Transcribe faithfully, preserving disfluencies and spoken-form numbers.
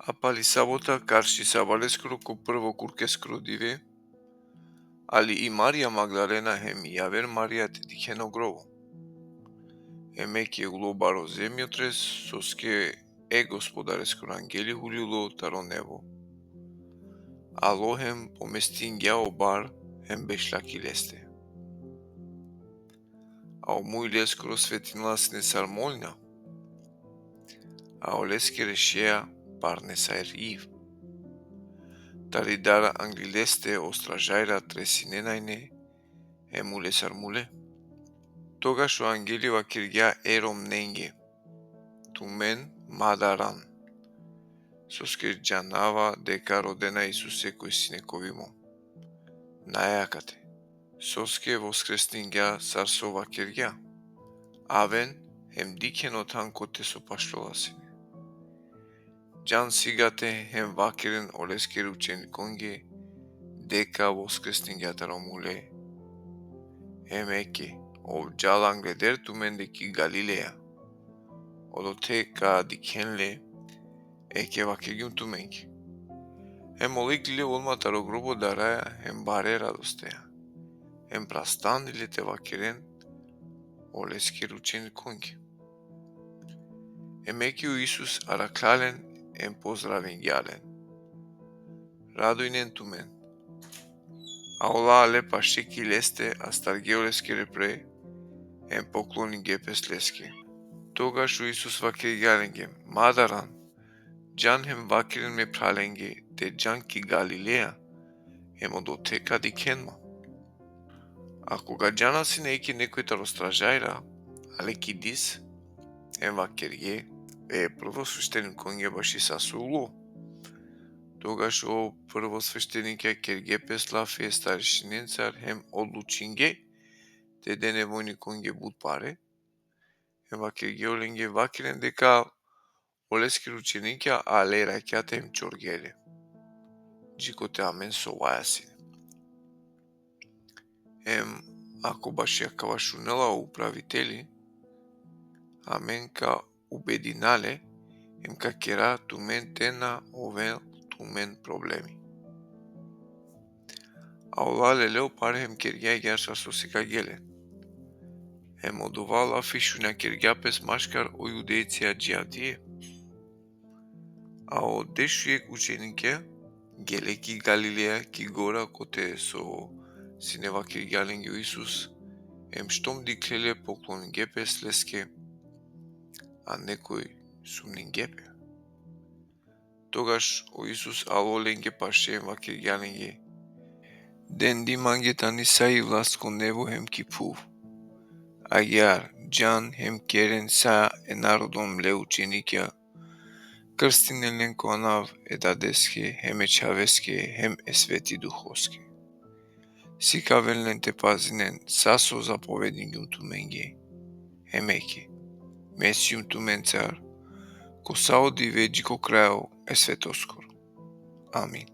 A pali sabota karši sabaleskoro ko prvo kurkeskoro dive, ali i Marija Magdalena hem i javer Marija te dikhen o grobo. Hem eke ulo baro zemjotres, soske e Gospodareskoro angeli hulilo taro nebo. Alo hem pomestingja o bar hem bešla ki leste. A o muj leskoro svetinela sine sar molnja, a oleskere šeja parne sar iv. Tari dar angli leste o stražajra tresinena ine hem ule sar mule. Togaš o angeli vakergja e romnenge: Tumen ma daran, soske džanava deka rodena Isuse koj sine kovimo. Nae akate, soske voskresningja sar so vakergja. Aven hem dikhen o than kote so pašljola sine. Džan sigate hem vakeren oleskere učenikonge deka voskresningja taro mule. Hem eke, ov džala angleder tumende ki Galileja. Odote ka dikhen le, eke vakergjum tumenge. Hem ole iklile odma taro grobo daraja hem bare radosteja. Hem prastandile te vakeren oleskere učenikonge. Hem eke o Isus arakhla len hem pozdravingja len: Radujnen tumen. A ola ale paše ki leste, astarge oleskere pre, hem pokloninge pes leske. Togaš o Isus vakergja lenge: Ma daran, džan hem vakeren me phralenge te džan ki Galileja, hem odote ka dikhen ma. A koga džana sine, eke nekoj taro stražajra ale ki dis, hem vakerge e prvosveštenikonge baši sa so ulo. Togaš o prvosveštenikja kerge pes lafi e starešinencar hem odlučinge te den e vojnikonge but pare, hem vakerge olenge: Vakeren deka oleskere učenikja ale rakjate hem čorge le, dži kote amen sovaja sine. Hem ako baši akava šunela o upraviteli, amen ka ubedina le, hem ka kera tumen te na ovel tumen problemi. A ola lele o pare hem kergje agjaar sar so sikagje len. Hem odova lafi šunakergja pes maškar o Judejcija dži avdive. A o dešujek učenike gele ki Galileja, ki gora kote so sine vakergja lenge o Isus, hem štom dikhle le, pokloninge pes leske, a nekoj sumninge pe. Togaš o Isus alo lenge paše hem vakergja lenge: Dendi mange tani sa i vlast ko nebo hem ki phuv. Agjaar džan hem keren sa e narodon mle učenikja, krstinen len ko anav e Dadeske hem e Čhaveske hem e Sveti Duhoske. Sikaven len te pazinen sa so zapovedingjum tumenge. Hem eke, me sijum tumencar ko sa o dive dži ko krajo e svetoskoro. Amin.